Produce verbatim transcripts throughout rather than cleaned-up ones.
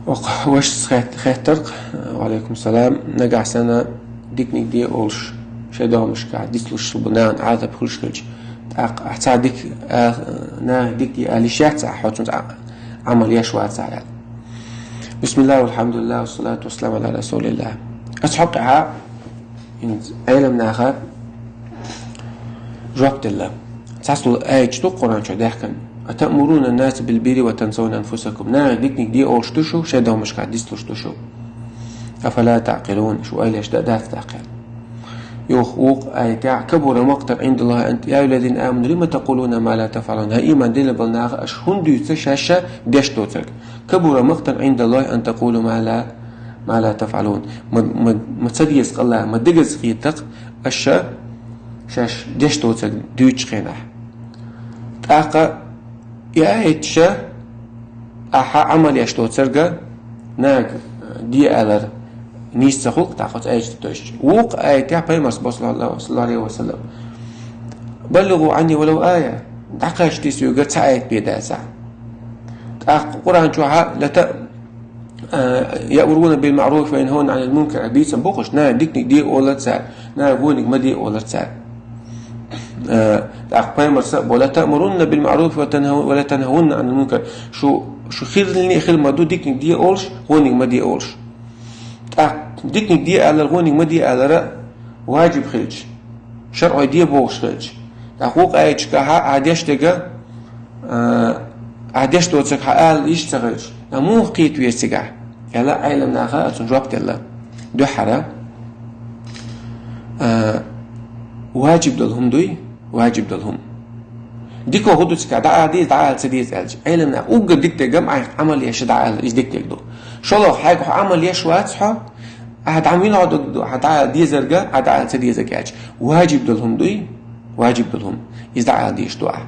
Оха вашас хет-, хеттарг, ва алейкум салам, нагахь санна диканиг де олуш, шайн догӀмашкахь дицлуш бу нахана Ӏазап хуьлуш хилча, тӀаккха ахь цхьа дика, а, нахе дика де ала йиш яц ахь, хьо цуьнца а-, Ӏамал еш вацахь аьлла. Бисмиллах, валхьамдулиллах, вассалату вассаламу аля расулиллах. Аса хьокъехьа ХӀинца Ӏеламнаха жоп делла. Цхьацца аят ду Къуръан чу даьхкина: «أتأمرون الناس بالبر وتنسون أنفسكم». Нахе диканиг де олуш ду шу, шайн догӀмашкахь дицлуш ду шу. «أفلا تعقلون». Шу ойла еш дан дац тӀаккха. Юха вукху аятехь: «كبر مقتا عند الله أن، يا أيها الذين آمنوا لم تقولون ما لا تفعلون». ХӀай, ийман диллина болу нах, аша хӀунда дуьйцу шаьш деш доцург? «كبر مقتا عند الله أن تقولوا ما لا، ما لا تفعلون». Ма, ма, ма ца деза къа, ма дегаза хета-кх аша шаьш деш доцург дуьйцучу хенахь. ТӀаккха и аят ша ахьа Ӏамал еш доцург нахе де алар нийса ца хуьлу-кх, тӀаккха оцу аят тӀе тосча. Вукху аятехь Пайхамара боху, саллаллаху алейхи ва саллям: «بلغوا عني ولو آية». ДӀакхачийта соьга цхьа аят бен дацахь. ТӀаккха Къуръан чохьа: «لتأ-، а, يأمرون بالمعروف وينهون عن المنكر». Бийца бохуш, нахе диканиг де олура цара, нахе вониг ма де олура цара. А, тӀаккха Пайхамара боху: «لتأمرن بالمعروف وتنهو-، ولتنهون عن المنكر». Шу, шу хиларна а хир ма ду диканиг де олуш, вониг ма де олуш. ТӀаккха диканиг де алар, вониг ма де алара важиб хилча, шарӀо де бохуш хилча, тӀаккха вукху аяташкахьа ахьа деш дерг, а, ахьа деш доцург хьан ала йиш ца хилча, ткъа муха кхета веза цигахь? Аьлла, Ӏеламнаха оцунна жоп делла. Дуьххьара, а, важиб долу хӀума дуй, важиб долу хӀума. Дико хӀун ду цигахь, дӀаала деза, дӀаала ца деза аьлча, Ӏеламнаха уггар дика дерг-м ахь Ӏамал еш дӀаала, иза дика дерг ду. ШолгӀа, хьайга хьо Ӏамал еш вац хьо, ахьа дӀа мила хьо дог ду, ахьа дӀаала дезарг, ахьа дӀаала ца дезарг аьлча, важиб долу хӀума дуй, важиб долу хӀума, иза дӀаала дезаш ду ахьа.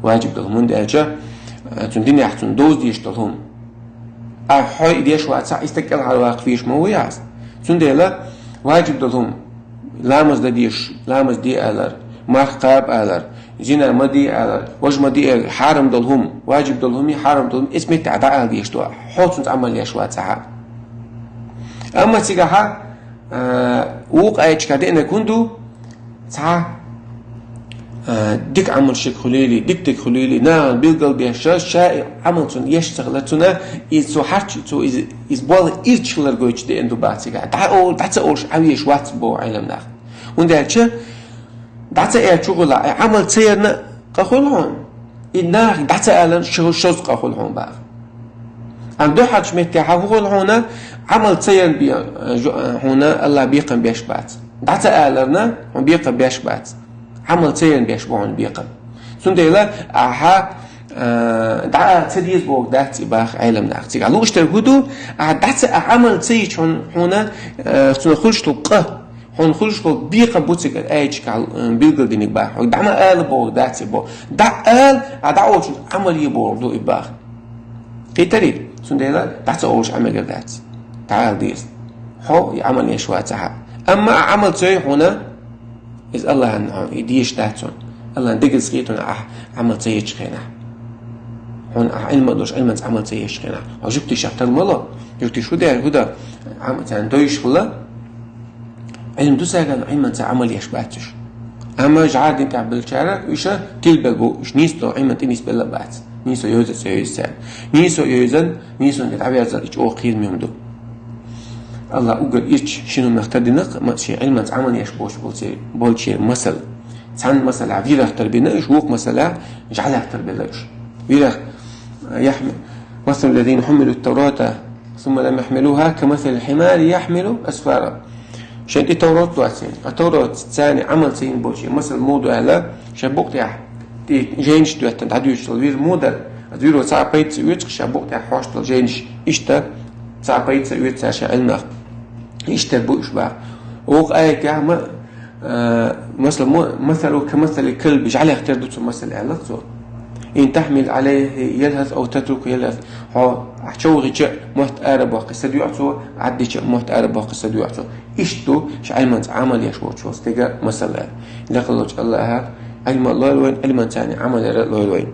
Важиб долу хӀума, хӀунда аьлча, а, цуьнан динехь цунна довза дезаш долу хӀума. Ахьа хьо и деш вацахь, и стаг кӀелхьарваккха везаш ма ву иза. Цундела важиб долу хӀума: ламаз дан дезаш, ламаз де алар, марха кхаба алар, зина ма де алар, важа ма де алар, хьарам долу хӀума, важиб долу хӀума, хьарам долу хӀума, эцу меттехь дӀаала дезаш ду ахьа, хьо цуьнца Ӏамал еш вацахьа. Амма цигахьа, а, вукху аяташкахь деанарг хӀун ду? Цхьа, а, дика Ӏамал шега хуьлийла, дика дерг хуьлийла, нахана билгалбеш, ша, ша и Ӏамал цунна еш ца хилар, цунна иза цо хьарч-, цо иза, иза болх ирча хилар гойтуш деана ду боху цигахь. ДӀа олу, дӀа ца олуш Ӏан везаш вац боху Ӏеламнаха. ХӀунда аьлча, дӀа ца аьлча хӀун хуьлу, и Ӏамал ца ярна къа хуьлу хьуна. И нахе дӀа ца аларна шо-, шозза къа хуьлу хьуна боху. Амма дуьххьарчу меттехьа хӀун хуьлу хьуна, Ӏамал ца ярна бе-, жо-, хьуна Аллах бекхам беш бац. ДӀа ца аларна хьуна бекхам беш бац. Ӏамал ца ярна беш бу хьуна бекхам. Цундела ахьа, а, дӀа ала ца деза бохург дац и боху Ӏеламнаха. Цигахь лууш дерг хӀун ду, ахьа дӀа ца, ахьа Ӏамал ца йича хьуна, хьуна, а, цунах хуьлуш долу къа, хьуна хуьлуш долу бекхам бу цигара аяташкахь, а, билгалдинарг боху. Хьо дӀа ма ала бохург дац и боху. ДӀа ала, ахьа дӀа олучунна Ӏамал е бохург ду и боху. Кхийтарий? Цундела дӀа ца олуш Ӏан мегар дац. ДӀа ала деза. Хьо и Ӏамал еш вацахьа. Амма ахьа Ӏамал ца йой хьуна, иза Аллахьан, и дезаш дац хьуна. Аллахьан дегаза хета хьуна ахьа Ӏамал ца ечу хенахь. Хьуна ахьа Ӏилма а долуш, Ӏилманца Ӏамал ца ечу хенахь. Хьо жуьгтишах тар ма ло. Жуьгтиша хӀун дер, хӀун дар? Ӏам-, царна дойуш хилла. Ӏилма ду цаьргахь, но Ӏилманца Ӏамал еш бац уьш. Амма жӀар дин тӀехь беллачара уьш тилбелла бу, уьш нийса долу Ӏилман тӀе нисбелла бац. Нийсо йовза а ца йовза цаьрга. Нийсо йовзан, нийсонга дӀавязал и чӀогӀа кхераме хӀума ду. Аллах уггар ирча шина хӀуманах тардина-кх, ма-, шен Ӏилманца Ӏамал еш боцуш болчеран, болчеран масал. Цхьана масалехь вирах тарбина, уьш вукху масалехь жӀалех тарбелла уьш. Вирах, яхь-, مثل الذين حملوا التوراة ثم لم يحملوها كمثل الحمار يحمل أسفارا. Шайн тӀе Товрат доцийна. А Товрат царна Ӏамал ца йина болчийн масал муха ду аьлла, шайн букъа тӀехь тӀе жайнаш доьттина дӀадуьйцуш долу вир муха дара? Аса виро цхьа а пайда ца оьцуш, шайн букъа тӀехь хьош долу жайнаш иштта цхьа а пайда ца оьцу цара шайн Ӏилманах. Иштта бу уьш боху. Вукху аятехь ма, а, масал мо-, مثله كمثل الكلب, жӀалех тера ду цу масал аьлла-кх цо. إن تحمل عليه يلهث أو تتركه يلهث. Хьо ахь човхийча а мотт ара боккхий садоьгӀу цо, Ӏаддича а мотт ара боккхий садоьгӀу цо. Иштта ду шайн Ӏилманца Ӏамал еш волчу стеган масал аьлла. Лекха волчу Аллаха Ӏилма а лойла вайна, Ӏилманца Ӏамал яр а лойла вайна.